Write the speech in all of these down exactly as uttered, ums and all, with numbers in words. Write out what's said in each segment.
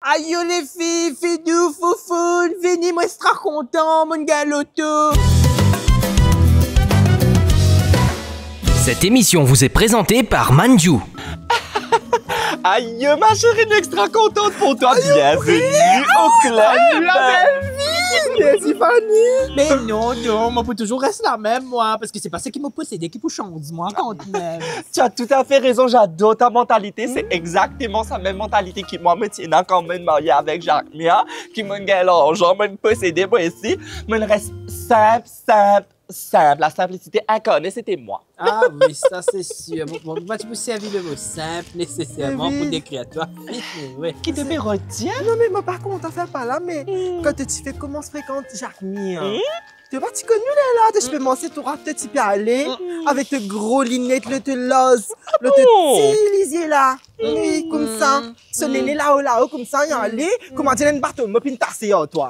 Ayo lefi, Fidou, Foufoun, vini, mo extra kontan, mo'nn gagn loto. Cette émission vous est présentée par Mandiou. Ayo ma chérie, nou extra kontan pou twa. Ayo, bienvenue au club. Ayo, la belle vie. Mersi Fanny. Me non, non, mo pou touzour res lamem mwa, parski se pa seki mo posede ki pou sanz mwa kanmem. Tu as tout à fait raison, j'adore ta mentalité, c'est exactement sa mem mentalité ki mwa, mo ti ena kan mo'nn marye avek Jacques Mia, ki mo'nn gagn larzan, mo'nn posede, mo osi, mo'nn res sinp, sinp, sinp. La simplicité incarnée, c'était moi. Ah oui, sa se sir. Bon, bon, mo pa ti pou servi lemo sinp neseserman pou dekrir twa. Me wi. Ki to pe retenir? Non, me mo pa kontan fer par la, me kan to ti fek koumans frekant Jacques Mia, to pa ti konn nou lerla, to ti pe mars, to rap, to ti pe ale avek to gro linet, lo to larz, lo to ti lizie la. Wi, koumsa. So nene lao lao koumsa, li ale, koumadir enn bato mo finn tase ar twa.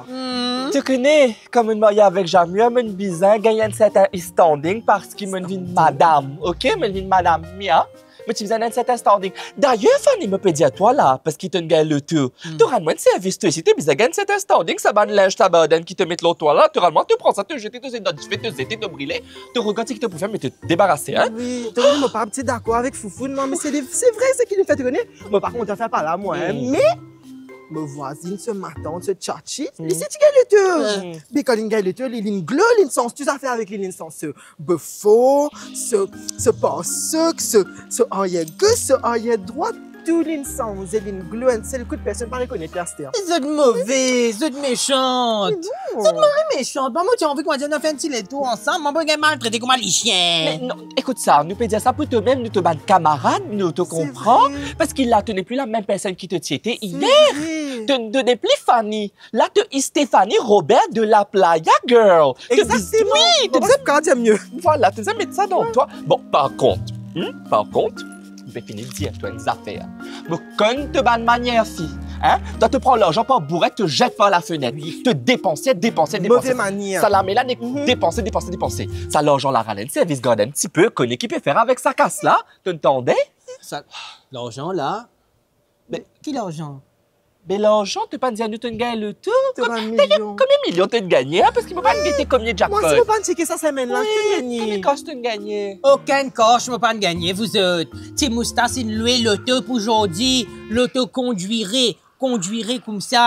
To kone, kan mo'nn marye avek Jacques Mia, mo'nn bizin gagn enn sertin standing parski mo'nn vinn madam, ok? Mo'nn vinn madam Mia. Mo ti bizin enn sertin standing. Dayer, Fanny, mo pe dir twa la, parski to'nn gagn loto, to rann mwa enn servis, to osi to bizin gagn enn sertin standing. Sa bann linz, sa bann ki to met lor twa la, to rann mwa, to pran sa, to zete, to zet dan dife, to zete, to brile, to regard seki to pou fer, me to debarase, hein? Wi, to kone mo pa ti dakor avek Foufoun, non, me se de, se vre seki nou fer, to kone. Mo pa kontan fer par la mwa, hein, me mo vwazinn, so matant, so tchatchi, li si ti gagn loto. Be kan li'nn gagn loto, li, li'nn glo, li'nn sanz tou zafer avek li, li'nn sanz so bofo, so, so parsok, so, so aryer gos, so aryer drwat, tou li'nn sanze, li'nn glo, enn sel kout personn pa rekonet li aster. Zot move, zot mesan. Zot mari mesan. Mwa mo ti anvi koumadir nou fer enn ti letour ansam, mwa mo gagn maltrete kouma lisien. Me non, ekout sa, nou pe dir sa pou twa mem, nou to bann kamarad, nou to konpran, parski la to nepli lamem personn ki to ti ete yer. To, to nepli Fanny. La to Stéphanie Robert de la Playa, girl. Exactement. Wi, to bizin, vwala, to bizin met sa dan twa. Bon, par kont, hmm, par kont, mo pe fini dir twa enn zafer. Mo konn to bann manier fi, hein? Twa to pran larzan par bourek, to zet par lafenet. To depanse, depanse, depanse. Move manier. Sa lame la nek depanse, depanse, depanse. Sa larzan la, rann enn servis, gard enn tipe, kone ki pe fer avek sa kas la. To'nn tande? Sa larzan la, Be, ki larzan? Be larzan, to pa'nn dir nou to'nn gagn loto? Trwa milion. Konbien milion to'nn gagne, hein? Parski mo pa'nn gete konbien jackpot. Mwa si mo pa'nn cheke sa semenn la, wi, ki to'nn gagne? Konbien kas to'nn gagne? Okenn kas mo pa'nn gagne, vouzot. Ti Moustas inn lwe loto pou zordi, loto kondwire, kondwire koumsa.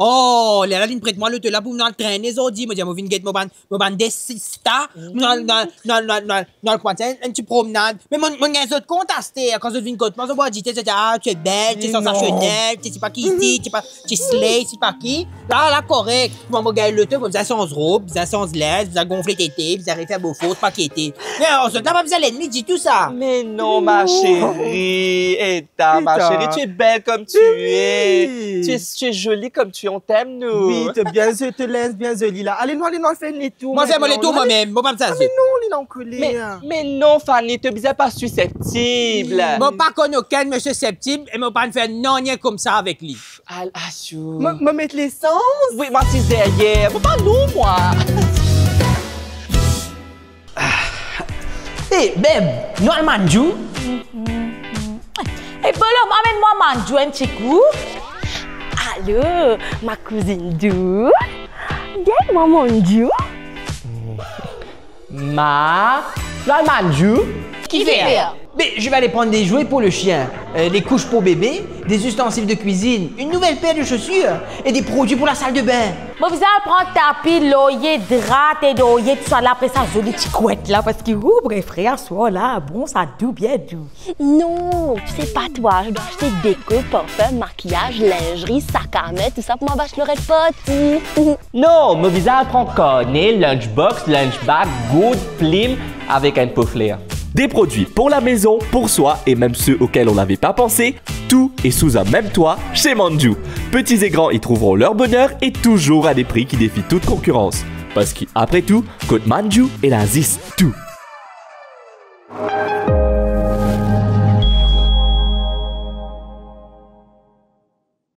Oh, lerla li'nn pret mwa loto la pou nou al trene zordi. Mo dir, mo vinn get mo bann, mo bann de sista. Nou al, nou al, nou al, nou al, nou al, nou al koumadir enn, enn ti promnad. Me mo, mo gagn zot kont aster. Kan zot vinn kot mwa, zot pou agite, zot dir, "Ah, tu es belle, tu es sensasionel, tu es pa ki isi, tu es pa, tu es slay, tu es pa ki." La, la korek. Mwa, mo gagn loto, mo bizin sanz rob, bizin sanz linz, bizin gonfle tete, bizin refer bofo, pa ki ete. Me, oh, zot la pa bizin lennmi ditou sa. Me non, ma chérie. Et ta, ma chérie, tu es belle comme tu es. Tu es, tu es jolie comme tu es, on t'aime, nous. Wi, to bien zo-, to linz bien zoli la. Ale nou, ale nou al fer enn letour. Mwa fer mo letour mwa mem, mo pa bizin zot. Ah, me non, li la an koler. Me, me non, Fanny, to bizin pa siseptib. Mo pa konn okenn misie siseptib e mo pa'nn fer nanye koumsa avek li. Al, asou. Mo, mo met lesans? Wi, mwa asiz deryer. Mo pa lour, mwa. Eh, babe, nou al Mandiou? Eh, Polo, amenn mwa Mandiou enn ti kou. Alo, ma kouzinn dous. Gagn mwa Mandiou. Ma, nou al Mandiou? Kifer? Ben, je vais aller prendre des jouets pour le chien, euh, des couches pour bébé, des ustensiles de cuisine, une nouvelle paire de chaussures et des produits pour la salle de bain. Mo bizin al pran tapi, lorye, dra, tete dorye, tou sa la, apre sa zoli ti kouwet la, parski, ou, bre frer, aswar la, bon, sa dou, bien dou. Non, tu sais pas toi, je dois acheter déco, parfum, maquillage, lingerie, sac à main, tout ça pour ma bachelorette party. Non, mo bizin al pran karne, lunchbox, lunchbag, goud, plim, avec un pot flair. Des produits pour la maison, pour soi et même ceux auxquels on n'avait pas pensé, tout est sous un même toit chez Mandiou. Petits et grands y trouveront leur bonheur et toujours à des prix qui défient toute concurrence. Parce qu'après tout, kot Mandiou, ena zis tou.